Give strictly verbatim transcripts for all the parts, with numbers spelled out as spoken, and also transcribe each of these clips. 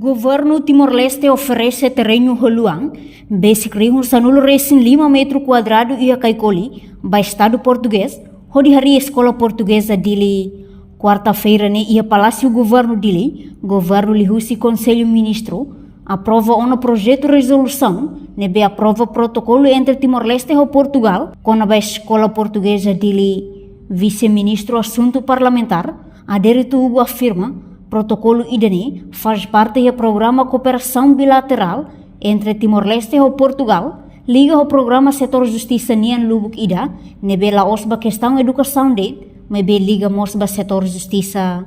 Governu Timor-Leste oferese terrenu ho luan besik rihun sanulu resin lima metru kuadradu iha Caicoli ba Estadu Portugés, hodi harii eskola portugeza Dili. Kuarta-feira ne'e iha Palásiu Governu Dili, governu liuhusi Konsellu Ministru aprova ona projetu rezolusaun ne'ebé aprova protokolu entre Timor-Leste ho Portugal kona-ba eskola portugeza Dili. Vise-Ministru Asuntu Parlamentár, Adérito Hugo afirma, protokolu ida-ne'e faz parte iha programa kooperasaun bilaterál entre Timor-Leste ho Portugal, liga ho programa setór justisa nian lubuk ida, ne'ebé la'ós ba kestaun edukasaun de'it, maibé liga mós ba setór justisa.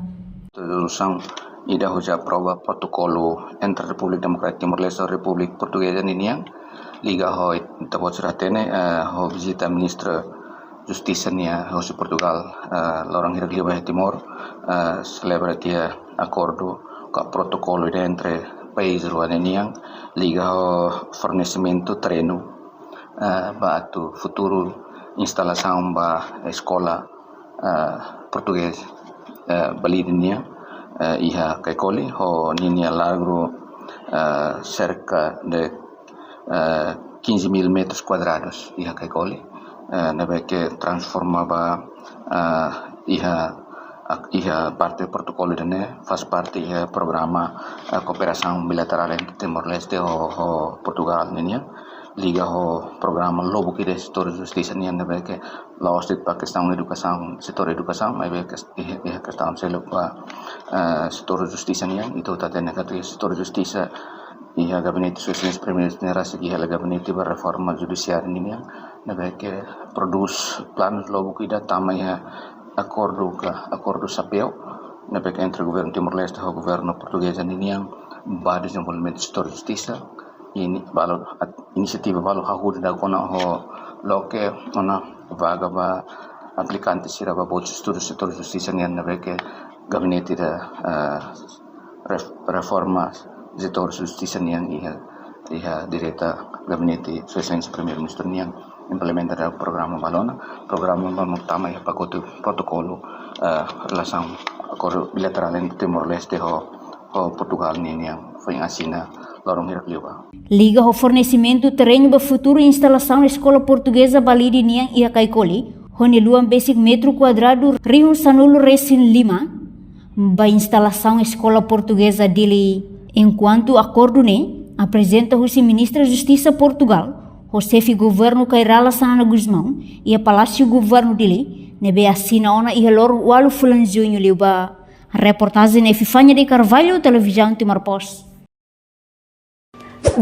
Rezolusaun ida hodi aprova protokolu entre Repúblika Demokrátika Timor-Leste ho Repúblika Portugeza ninian, liga ho ita-boot sira hatene, eh, ho vizita Ministra Justisa nian hosi Portugal, eh, loron hirak liubá iha Timor, eh, selebra tiha akordu ka protokolu ida entre país rua ne'e nian, liga ho fornesimentu terrenu, eh, ba atu futuru instalasaun ba eskola, eh, portugés, eh, Balide nian, eh, iha Caicoli, ho ninia largu, eh, cerca de, eh, quinze mil metros cuadrados iha Caicoli, eh, ne'ebé ke transforma ba, eh, iha, iha parte protokolu ida-ne'e, faz parte iha programa, eh, kooperasaun bilaterál entre Timor-Leste ho, ho Portugal ninian, liga ho programa lubuk ida setór justisa nian, ne'ebé ke la'ós de'it ba kestaun edukasaun, setór edukasaun, maibé kes-, iha, iha kestaun seluk ba, eh, setór justisa nian, ita hatene katak setór justisa iha gabinete Sua Exelénsia Primeiru-Ministru ne'e rasik iha hela gabinete ba reforma judisiáriu ninian, ne'ebé ke prodús planu lubuk ida tama iha akordu ka, akordu xapeu, ne'ebé ke entre governu Timor-Leste ho governu portugeza ninian ba dezenvolvimentu setór justisa, ini balu at-, inisiativa balu hahú ida kona-ba loke ona vaga ba aplikante sira ba bolsa estudu setór justisa nian, ne'ebé ke gabinete da, eh, ref-, reforma setór justisa nian iha, iha direta gabinete Sua Exelénsia Primeiru-Ministru nian implementa da programa balu ona, programa balu tama iha pakote protokolu, eh, relasaun akordu bilaterál entre Timor-Leste ho, ho Portugal ninian foin asina loron hirak liubá. Liga ho fornesimentu terrenu ba futuru instalasaun eskola portugeza Balide nian iha Caicoli, ho nia luan besik metru kuadradu rihun sanulu resin lima, ba instalasaun eskola portugeza Dili. Enkuantu akordu ne'e aprezenta husi Ministra Justisa Portugal, ho xefe governu Kay Rala Xanana Gusmão, iha Palásiu Governu Dili, ne'ebé asina ona iha loron ualu fulan Juñu liubá. Reportajen Epifania de Carvalho, Televizaun Timor Post.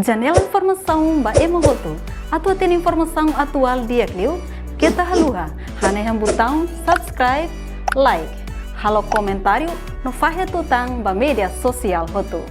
Janela informasaun ba ema hotu. Atu hatene informasaun atuál di'ak liu, keta haluha hanehan butaun subscribe, like, halo komentáriu no fahe tutan ba média sosiál hotu.